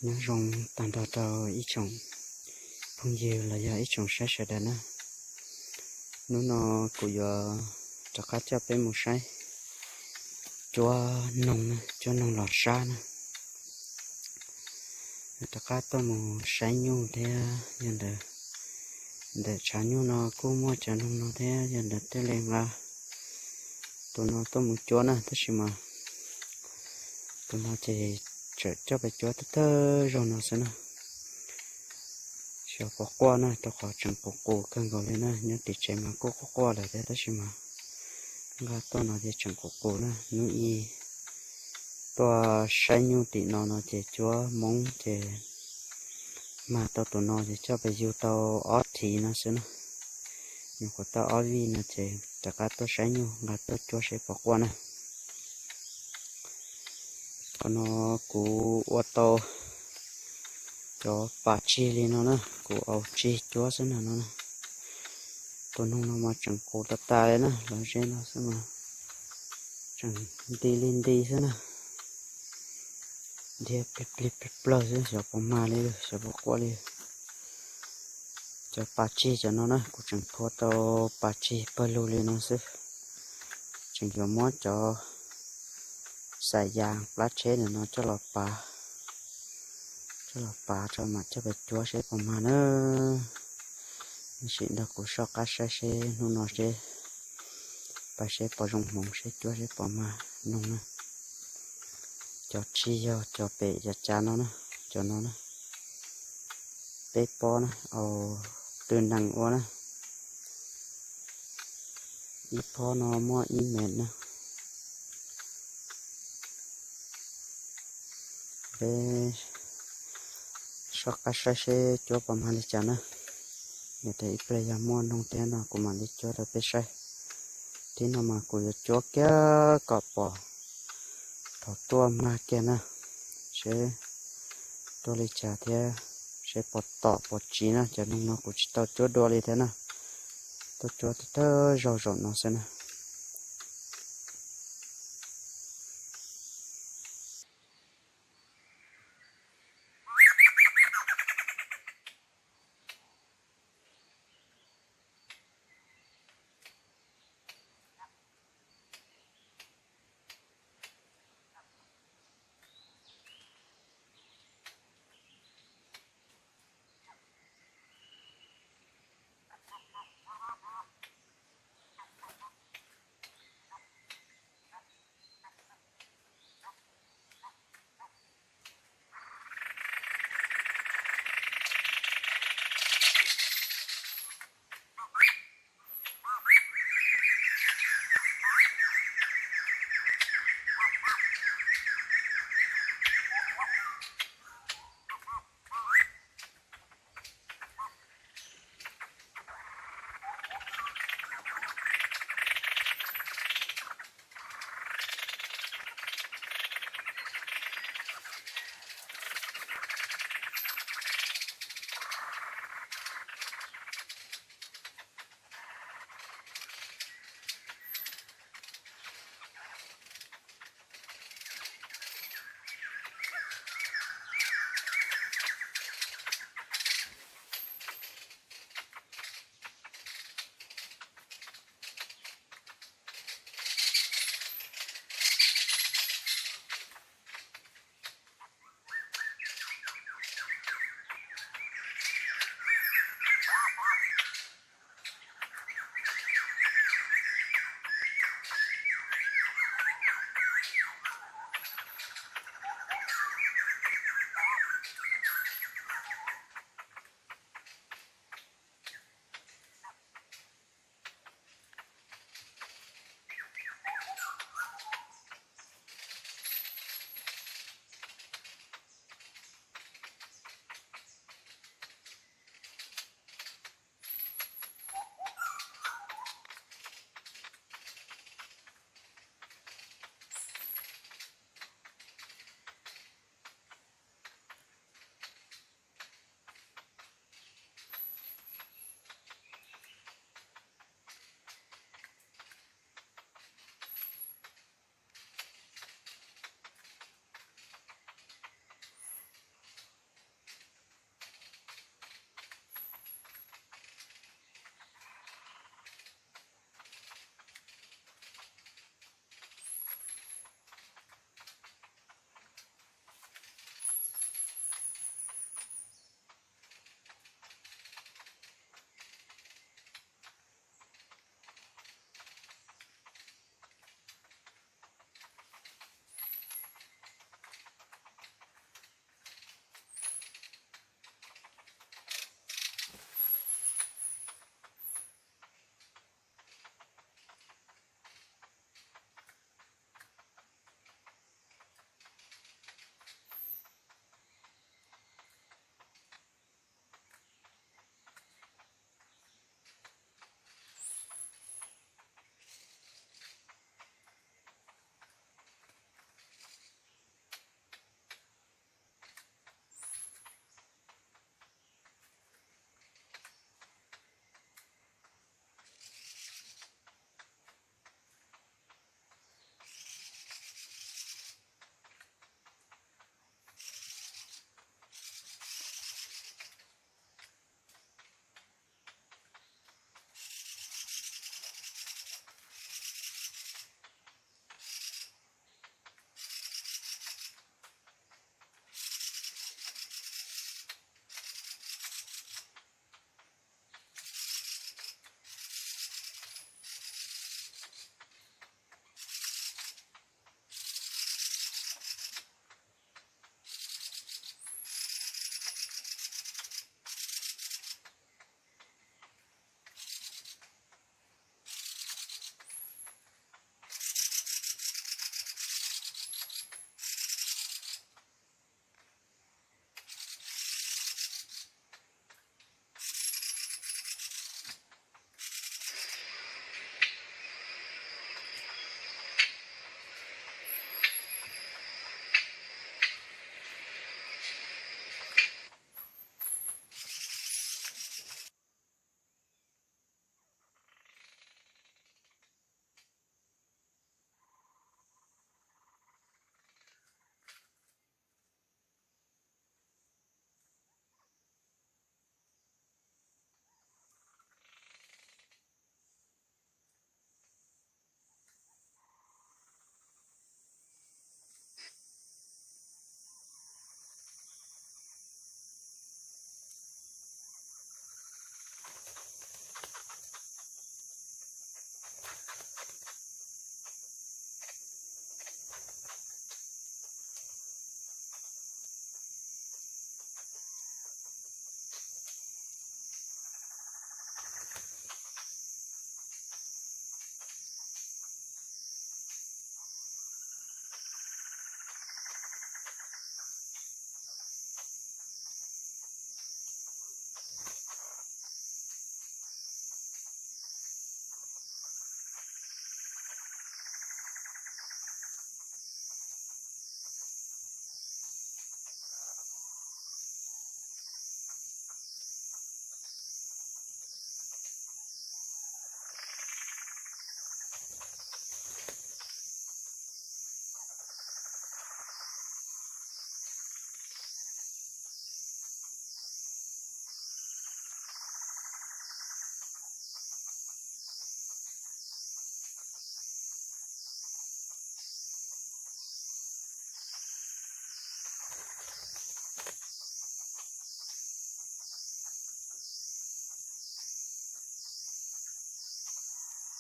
Nyob zoo tag nrho rau ib tsoom phooj ywg los yog ib tsoom saib sawv daws na. Hnub no kuv yuav rov qab coj peb mus saib cuab noog, cuab noog los sab na. Rov qab tuaj mus saib nyuj thiab yog ntawm, ntawm tshav nyuj no kuj muaj cov noog no thiab yog ntawm tej li nqa tus no tuaj mus cuab na, tab sis mas tus no ces tseem coj pais cuab thawj thawj zaug no xwb na. Xyov puas quaj na, rau qhov tseem qus qus kawg nkaus li na, nyob tim tsev mas kuj quaj quaj lawm thiab tab sis mas nqa tuaj no ces tseem qus qus na. Hnub ib tuaj saib nyuj tim no no ces cuab hmoov ces mag tau tus no ces coj pais yug tau ob thiv no xwb na. Nyuam qhuav tau ob vij no ces rov qab tuaj saib nyuj nqa tuaj cuab seb puas quaj na. Qhov no kuv ua tau cov pas tsig li no na, kuv au tsig cuab xwb na no na. Tus noog no mas tseem qus tas tas li na, los ze no xwb mas tseem nti li nti xwb na. Dhia plig plig plig plawg xwb, xyov puas mag li, xyov puas quaj li. Cov pas tsig cov no na, kuv tseem phua tau pas tsig pawg lug li no xwb. Tseem yuav muab cov xais yas plab tsheb ntawm no coj los pav, coj los pav tso mam coj pais cuab seb puas mag na. Sim nrog kuv soj qab saib seb hnub no seb, pais seb puas zoo hmoov seb cuab seb puas mag noog na. Cov tsig yog cov pem cov cav no na, cov no na. Peb pob na, au, tw nees ua na. Ib pob no muaj ib mev na. Peb soj qab saib seb cuab puas mag li cas na. Yog tias ib pliag yog muaj noog thiab no kuv mam li cuab rau peb saib. Tib no mas kuv yuav cuab kiag kom pom thaum tuaj mag kiag na, seb tuaj li cas thiab seb puas tom puas tsiv na. Cov noog no kuv tsis tau cuab dua li thiab na, tuaj cuab thawj zaug zaum no xwb na.